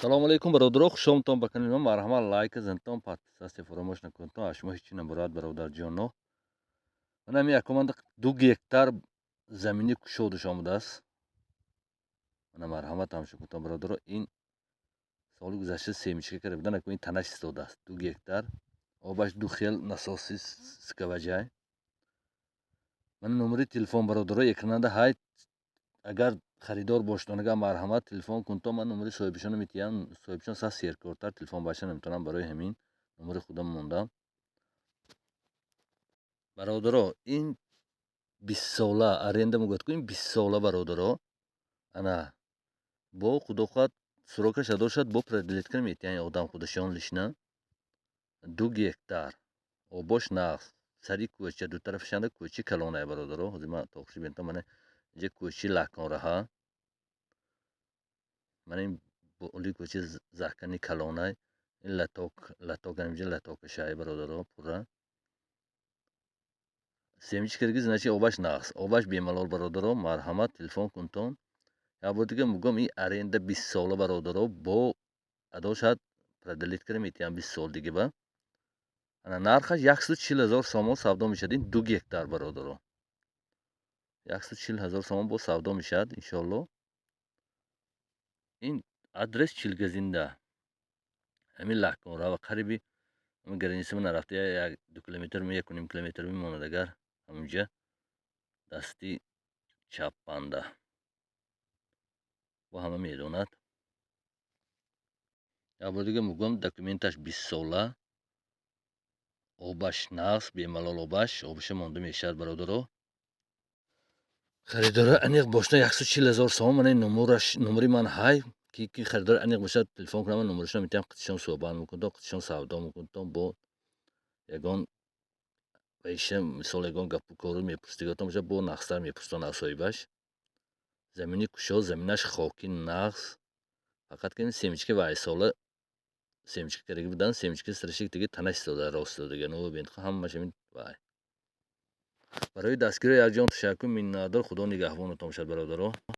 Ассалому алайкум, бародаро, хушомадтон ба канали ман. Марҳамат, лайка зантон, подписаться фаромӯш накунтон. Аз шумо ҳеҷ чи набурад, бародарҷоно. Ман ҳамин якуманда 2 гектар замини кушодаш омадааст. Мана, марҳамат, тамошо кунтон, бародаро. Ин соли гузашта семечка карда будан, ин танаш истодааст. 2 гектар, обаш ду хел, насоси скважина. Мана номери телефон, бародаро, экрананда ҳай. Агар харидор бошед, агар, марҳамат, телефон кунтон, ман номери соҳибишонро метиҳам. Соҳибишон са серкортар, телефон баша наметавонам, барои ҳамин номери худам мондам. Бародаро, ин 20 сола аренда мегӯяд ку, ин 20 сола, бародаро. Ана, бо худо хоҳад, срокаш адо шуд, бо продлить кара метиҳанд одам худашон лично. 2 гектар, обош нағз, сари кӯча, ду тарафашанда кӯчаи калонае, бародаро. Ҳозир ман тоқши бентам. Мана, инҷа кӯчаи Лаконраҳа, мана ин боли кӯчаи заҳкани калонай. Ин лоток, лоток, инҷа лотокашай, бародаро, пурра семечка кардаги, значит, обаш нағз, обаш бемалол. Бародаро, марҳамат, телефон кунтон. Як бор дига мегӯям, ин аренда 20 сола, бародаро, бо адо шавад, продлить кара метиҳам 20 сол дига. Ба ана нархаш 140 000 сомон савдо мешавад. Ин 2 гектар, бародаро, 140 000 сомон бо савдо мешавад, иншоалло. Ин адрес Чилгазинда, ҳамин Лаконра, қариби граница нарафта, як ду километр, 1,5 километр мемонад. Агар ҳамунҷа дасти чаппанда бо ҳама медонад. Як бор дига мегӯям, документаш 20 сола, обаш нағз, бемалол обаш, обаша монда мешавад. Бародаро, харидори аниқ бошад, 140 000 сомон. Мана номераш, номери ман ҳай. Ки харидори аниқ бошад, телефон кунам, ман номерашро метиҳам, қитишон суҳбат мекунтон, қитишон савдо мекунтон. Бо ягон вайша, мисол, ягон гапу кору мепурсидиготон бошад, бо нағзтар мепурситон аз соҳибаш. Замини кушод, заминаш хоки нағз, фақат ки семечка вайсола семечка кардаги будан, семечка сарашик дига танаш истода, рост истодага. Ну бинед, ҳамаш ҳамин вай. Барои дастгириро якҷон ташаккур, миннатдор. Худо нигаҳбонатон бошад, бародаро.